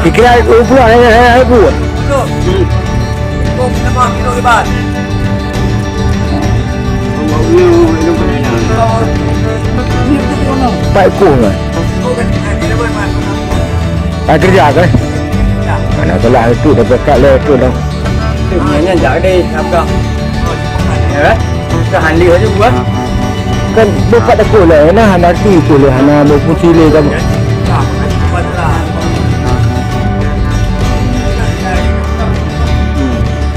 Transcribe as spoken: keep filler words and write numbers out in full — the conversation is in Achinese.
Dikira dua puluh ada, ada, ada pun. Empat ekor kan? Tak kerja kan? Mana salah itu dah pekat lah itu dah. Nyan jak deh, sabda. Ya, kan? Dah handi aja buat. Kan bukan aku lah, nah, hana arti itu lah, hana berfungsi lah kan.